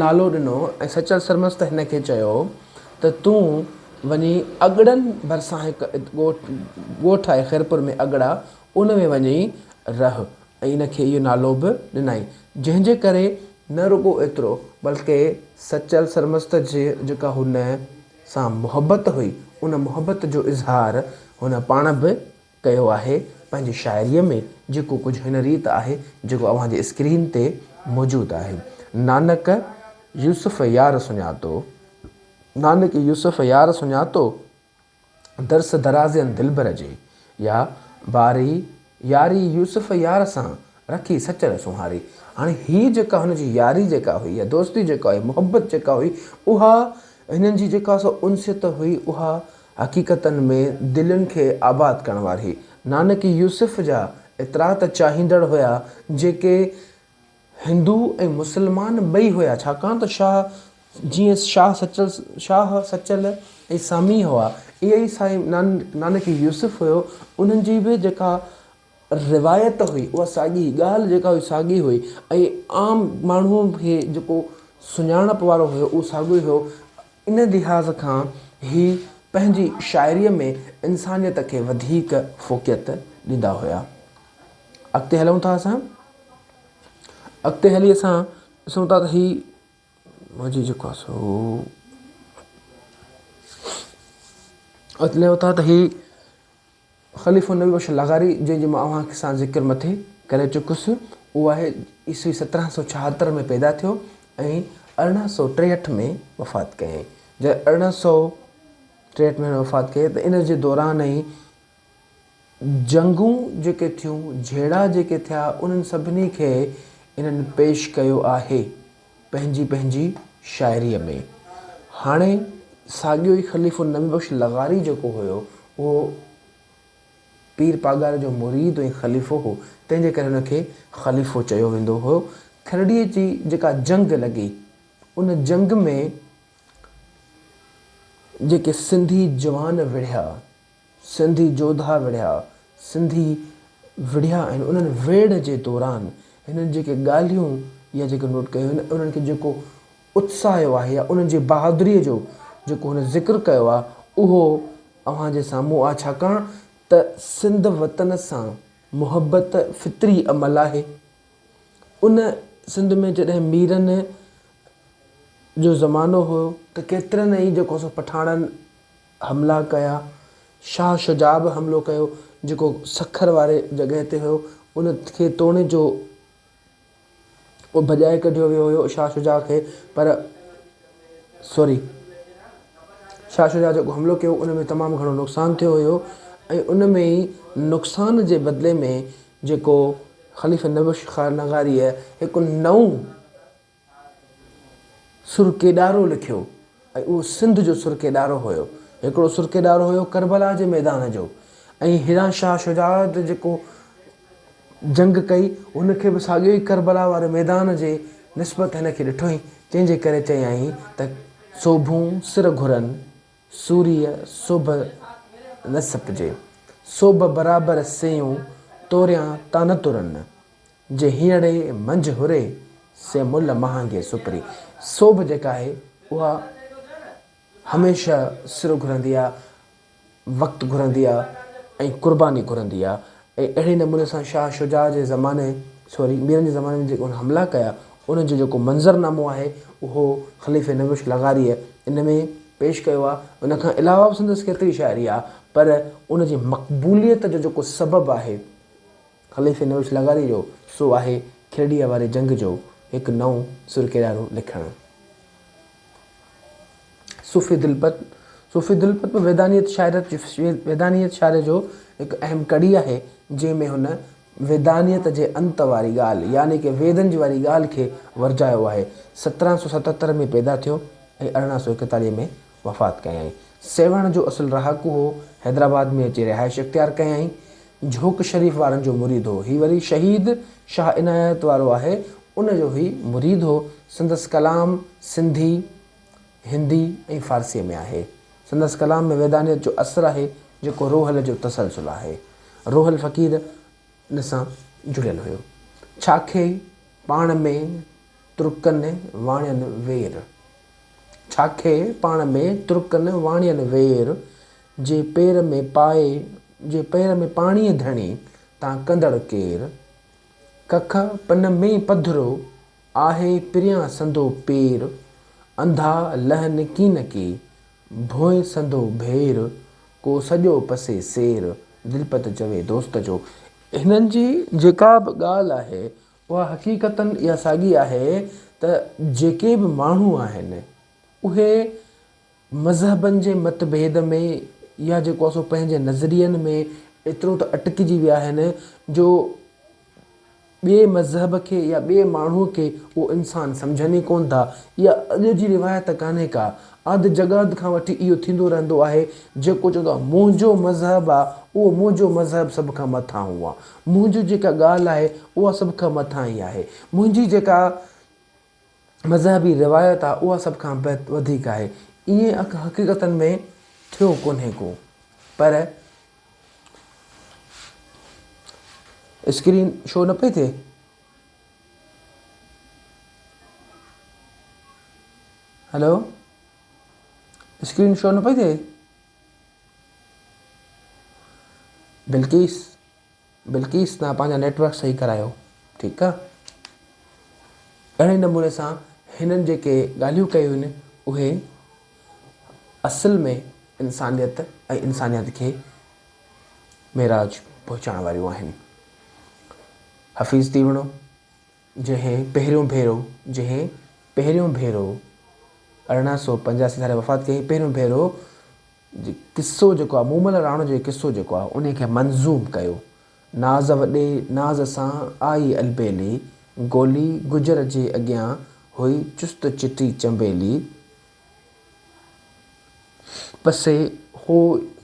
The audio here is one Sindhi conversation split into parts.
نالو ڏنو ۽ سچل سرمست هن کي چيو ته تون وڃي اڳڙن ڀرسان هڪ ڳوٺ ڳوٺ آهي خيرپور ۾ اڳڙا ان ۾ وڃي رهه ۽ ان کي اهو نالو به ڏنائين جنهن جي ڪري نه رڳو ايترو بلڪه سچل سرمست جي جيڪا هن سان محبت هئي ان محبت جو اظهار هن پاڻ به ڪيو آهي پنهنجي شاعريء ۾ جيڪو ڪجهه هن ريت آهي جيڪو اوهان جي اسڪرين تي موجود آهي نانڪ يوسف يار سڃاتو نانڪ يوسف يار سڃاتو درس درازين دلبر جي يا باري ياري يوسف يار سان رکي سچل سونهاري. هاڻي هي جيڪا هن جي ياري جيڪا هئي يا دوستي جيڪا هئي محبت جيڪا هئي اها هنن جي جيڪا سو انسيت هئي اها حقيقتن ۾ دلين کي آباد ڪرڻ واري هئي. نانڪ يوسف جا ايترا ته چاهيندڙ هيا جيڪي هندو ۽ مسلمان ٻئي هيا ڇاڪاڻ ته شاهه جيئن شاهه سچل شاهه سچل ۽ سامي هئا ائين ئي سائين نانڪ يوسف هيو انهن جي به جيڪا روايت هئي اها ساڳي ڳالهه جيڪا هئي ساڳي هئي ۽ عام ماڻهو کي جيڪو سڃاڻپ وارو هيو اهو ساڳيو هيو ان لحاظ کان هي پنهنجي شاعريء ۾ انسانيت کي وڌيڪ فوقيت ڏيندا هيا. اڳتي هلون ٿا اسان. اڳتي هلي اسان ڏسون ٿا ته هي منهنجي جيڪو آهي سو اڳتي هلون ٿا ته هي خليفو نبي بخش لغاري جنهن جو مان اوهان سان ذڪر مٿي ڪري چڪس اهو آهي عيسوي 1776 ۾ پيدا ٿيو ۽ 1863 ۾ وفات ڪيائين. جڏهن 1863 ۾ هن وفات ڪئي ته ان جي دوران ئي جنگون جيڪي ٿيون، جهيڙا جيڪي ٿيا انهن سڀني کي انهن پيش ڪيو آهي پنهنجي پنهنجي شاعريء ۾. هاڻي ساڳيو ئي خليفو نبي بخش لغاري جيڪو هيو اهو پير پاڳاري جو مريد ۽ خليفو هو، تنهن جي ڪري هن کي خليفو چيو ويندو هيو. کرڙيء جي جيڪا جنگ لڳي، ان جنگ ۾ جيڪي سنڌي جوان وڙهيا، سنڌي جوڌا وڙهيا، سنڌي وڙهيا آهن، انهن ويڙهه جي دوران هنن جيڪي ڳالهيون يا جيڪي نوٽ ڪيون آهن، انهن کي جيڪو اتساهيو آهي يا انهن جي بهادريء جو جيڪو هن ذڪر ڪيو آهي، اهو اوهان جي سامهون آهي، ڇاڪاڻ ته سنڌ وطن سان محبت فطري عمل آهي. ان سنڌ ۾ جڏهن ميرن جو زمانو هيو ته ڪيترن ئي جيڪو سو پٺاڻن حملا ڪيا، شاهه شجاع به حملو ڪيو جيڪو سکر واري جڳهه تي هيو ان کي توڻي جو ڀڄائي ڪڍيو ويو هيو شاهه شجاع کي پر سوري شاهه شجاع جيڪو حملو ڪيو ان ۾ تمام گهڻو نقصان ٿيو هيو ۽ ان ۾ ئي نقصان جي بدلي ۾ جيڪو خليفي نبي خان لغاريء هڪ نئون سر ڪيڏارو لکيو ۽ اهو سنڌ جو سر ڪيڏارو هيو. هڪڙو سر ڪيڏارو هيو ڪربلا جي ميدان جو ۽ هيڏانهن شاهه شجاع جيڪو جنگ ڪئي ان کي به ساڳيو ئي ڪربلا واري ميدان جي نسبت هن کي ڏٺو هئين جنهن جي ڪري چيائين ته سوڀون سر گهرن سوريء سوڀ نه سپجي سوڀ برابر سيون توريان تان نه ترن. جي هينئڙي منجهه هري، سي ملهه مهانگي سپري. سوڀ جيڪا آهي، اها هميشه سر گهرندي آ، وقت گهرندي آ ۽ قرباني گهرندي آ ۽ اهڙي نموني سان شاهه شجاع جي زماني سوري ميرن جي زماني ۾ جيڪي هن حملا ڪيا، انهن جو جيڪو منظرنامو آهي، اهو خليفي نبي بخش لغاريء ان ۾ پيش ڪيو آ. ان کان علاوه به سندس ڪيتري شاعري آ، پر ان جي مقبوليت جو جيڪو سبب آهي، خليفي نوش لغاري جو سو آهي کيرڙيء واري جنگ جو هڪ نئون سر ڪيڏارو لکڻ. صوفي دلپت، صوفي دلپت به ويدانيت شاعريت ويدانيت شاعريء جو هڪ اهم ڪڙي آهي، جنهن ۾ هن ويدانيت جي انت واري ڳالهه يعني ڪه ويدن جي واري ڳالهه کي ورجايو آهي. 1777 ۾ پيدا ٿيو ۽ 1841 ۾ وفات ڪيائين. سيوهڻ جو اصل رهاڪو هو. حيدرآباد ۾ اچي رهائش اختيار ڪيائين. جهوڪ شريف وارن جو مريد هو. هي وري شهيد شاهه عنايت وارو آهي، ان جو هي مريد هو. سندس ڪلام سنڌي، هندي ۽ فارسيء ۾ آهي. سندس ڪلام ۾ ويدانيت جو اثر آهي، جيڪو روحل جو تسلسل آهي. روحل فقير ان سان جڙيل هيو. ڇا کي پاڻ ۾. ترڪن واڻين وير. ڇاکي پاڻ ۾ ترڪن واڻين وير، جي پير ۾ پائي، جي پير ۾ پاڻيء ڌڻي، تان ڪندڙ ڪير. ڪک پن ۾ پڌرو، آهي پريان سندو پير، انڌا لهن ڪينڪي، ڀونء سندو ڀير، ڪو سڄو پسي سير، دلپت چوي دوست جو. هنن جي جيڪا به ڳالهه آهي، اها حقيقتاً اها ساڳي آهي ته جيڪي به ماڻهو آهن، اهي مذهبن جي مت ڀيد ۾ يا جيڪو آهي سو پنهنجي نظرين ۾ ايترو ته اٽڪجي ويا آهن جو ٻئي مذهب کي يا ٻئي ماڻهوء کي اهو انسان سمجهن ئي ڪونه ٿا. اها اڄ جي روايت ڪانهي ڪا. آد جڳاد کان وٺي اهو ٿيندو رهندو آهي. جيڪو چوندو آهي منهنجو مذهب آ، اهو منهنجو مذهب سڀ کان مٿانهون آ. منهنجي جيڪا ڳالهه آهي، اها سڀ کان مٿانهين آهي. منهنجي جيڪا مذهبي روايت آ، اها سڀ کان وڌيڪ آهي. ائين حقيقتن ۾ ٿيو ڪونهي ڪو. پر اسڪرين شو نه پئي ٿئي. هلو اسڪرين شو نه پئي ٿئي بلقيس بلقيس تان پنهنجا نيٽورڪ صحيح ڪرايو ٺيڪ آ اهڙي نموني سان هنن جيڪي ڳالهيون ڪيون آهن اهي اصل ۾ انسانيت ۽ انسانيت کي معراج پهچائڻ واريون آهن. حفيظ تيوڻو جنهن پهريون ڀيرو جنهن پهريون ڀيرو 1885 ڌاري وفات ڪئي پهريون ڀيرو قصو جيڪو آهي مومل راڻو جو قصو جيڪو آهي ان کي منظوم ڪيو. ناز وڏي ناز سان آئي البيلي، گولي گجر جي اڳيان هئي چست چٽي چنبيلي. پسي هو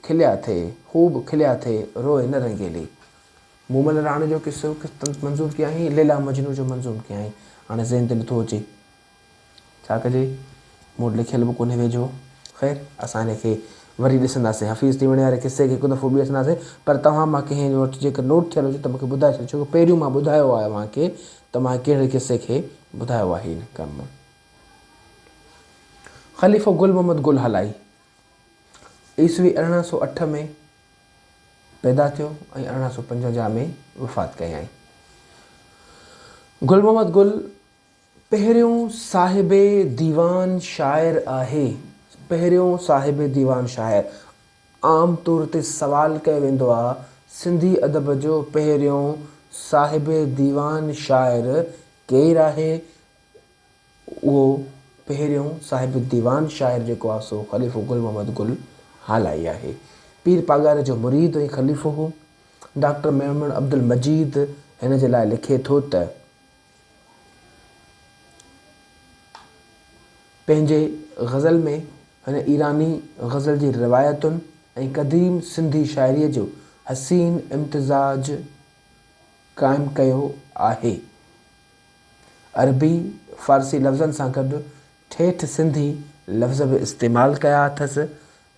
کليا ٿي، خوب کليا ٿي، روئي نه رنگيلي. مومل راڻي جو قصو منظوم ڪيائين، ليليٰ مجنون جو منظوم ڪيائين. هاڻي ذهن تي نٿو اچي. ڇا ڪجي، مون وٽ لکيل به ڪونهي ويجهو. خير، اسان هن کي وري ڏسنداسين. حفيظ تيوڻي واري قصي کي هڪ دفعو ٻيهر ڏسنداسين. پر توهان مان ڪنهن وٽ جيڪر نوٽ ٿيل هجي ته مون کي ٻڌائي ڇڏيو، ڇو جو پهريون مان ٻڌايو آهي اوهان کي ته مان ڪهڙي قصي کي ٻڌايو آهي هن ڪم ۾. خليفو گل محمد گل هالائي عيسوي 1808 ۾ پيدا ٿيو ۽ 1855 ۾ وفات ڪيائين. گل محمد گل پهريون صاحب ديوان شاعر آهي. پهريون صاحب ديوان شاعر. عام طور تي سوال ڪيو ويندو آ سنڌي ادب جو پهريون صاحب ديوان شاعر ڪير آهي؟ اهو پهريون صاحب ديوان شاعر جيڪو آ سو خليفو گل محمد گل هالائي آهي. پير پاڳاري جو مريد ۽ خليفو هو. ڊاڪٽر ميمڻ عبدالمجيد هن جي لاء لکي ٿو ته. پنهنجي غزل ۾ هن ايراني غزل جي روايتن ۽ قديم سنڌي شاعريء جو حسين امتزاج قائم ڪيو آهي. عربي، فارسي لفظن سان گڏ ٺيٺ سنڌي لفظ به استعمال ڪيا اٿس.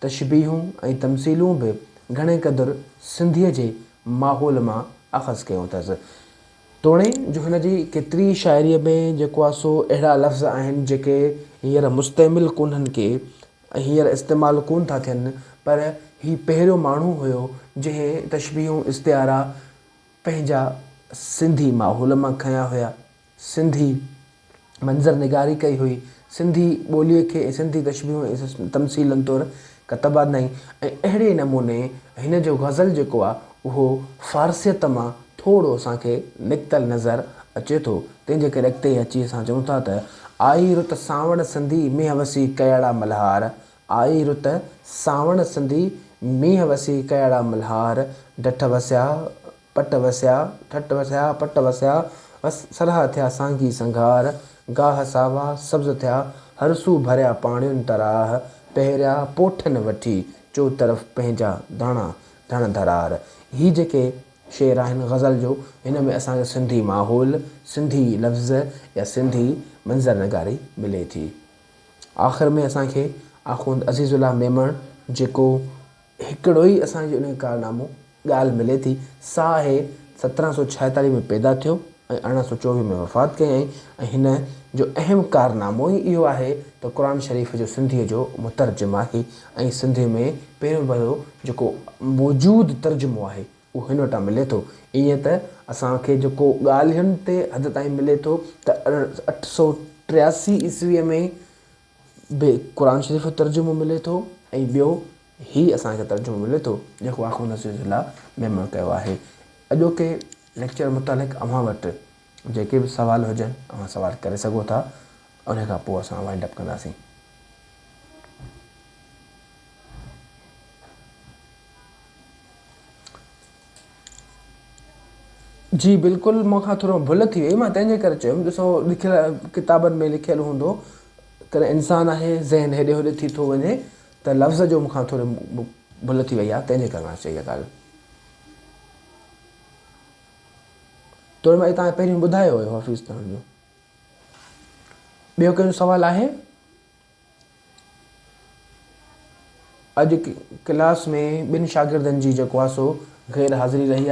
تشبيهون ۽ تمثيلون به گهڻي قدر سنڌيء جي ماحول مان اخذ ڪيون اٿس. توڻي جو هن جي ڪيتري ئي شاعريء ۾ جيڪو آهي سو اهڙا لفظ آهن جيڪي هينئر مستعمل ڪونهن ڪي ۽ هينئر استعمال ڪونه ٿا ٿين پر هي پهريون ماڻهو هيو جنهن تشبيهون استعارا پنهنجا سنڌي ماحول مان کنيا هيا. سنڌي منظر نگاري ڪئي هئي، سنڌي ٻوليء کي ۽ سنڌي تشبيهون ۽ تمثيلن طور ڪتب آندائين ۽ اهڙي نموني هن جو غزل جيڪو آ اهو فارسيت مان ٿورو اسان کي نڪتل نظر اچي ٿو، تنهن جي ڪري اڳتي اچي اسان چئون ٿا ته، آئي رت سانوڻ سندي مينهن وسي ڪياڙا ملهار، آئي رت سانوڻ سندي مينهن وسي ڪياڙا ملهار، ڊٺ وسيا پٽ وسيا، ٺٽ وسيا، پٽ وسيا، وس سرها ٿيا سانگي سنگهار، گاهه ساوا سبز ٿيا، هر سو ڀريا پاڻين تراهه، پهريا پوٺن وٺي، چو طرف پنهنجا داڻا ڌڻ ڌرار. هي جيڪي شعر آهن غزل جو، هن ۾ اسان کي سنڌي ماحول، سنڌي لفظ يا سنڌي منظر نگاري ملي ٿي. آخر ۾ اسان کي آخوند عزيز الله ميمڻ جيڪو هڪڙو ئي اسان جو انهيء ڪارنامو، ڳالهه ملي ٿي، سا آهي 1746 ۾ پيدا ٿيو ۽ 1824 ۾ وفات ڪيائين ۽ هن جو اهم ڪارنامو ئي اهو آهي ته قرآن شريف جو سنڌيء جو مترجم آهي ۽ سنڌيء ۾ پهريون ڀيرو جيڪو موجود ترجمو آهي اهو هن وٽان ملي ٿو. ائين ته اسان کي جيڪو ڳالهين تي حد تائين ملي ٿو ته 883 عيسويء ۾ به قرآن شريف جو ترجمو ملي ٿو ۽ ٻيو هي اسان کي ترجمو ملي ٿو جيڪو آخوند عزيز الله ميمڻ ڪيو آهي. اڄوڪي ليڪچر متعلق اوهان وٽ جيڪي به سوال هجن اوهان سوال ڪري سگهو ٿا ان کان پوء اسان وائنڊ اپ ڪنداسين. جي بلڪل مون کان ٿورو ڀل ٿي وئي مان تنهن جي ڪري چيم ڏسو لکيل ڪتابن ۾ لکيل هوندو ڪڏهن انسان آهي ذهن هيڏي هوڏي ٿي ٿو وڃي ته لفظ جو مون کان ٿوري ڀل ٿي وئي آهي تنهن جي ڪري مان چئي اها ڳالهه توڙي مان توهان پهريون ٻڌايو هيو حفيظ تهڻ جو ٻيو ڪنهن جو سوال آهي اڄ ڪلاس ۾ ٻن شاگردن جي جيڪو آهي سو غير حاضري رهي آهي.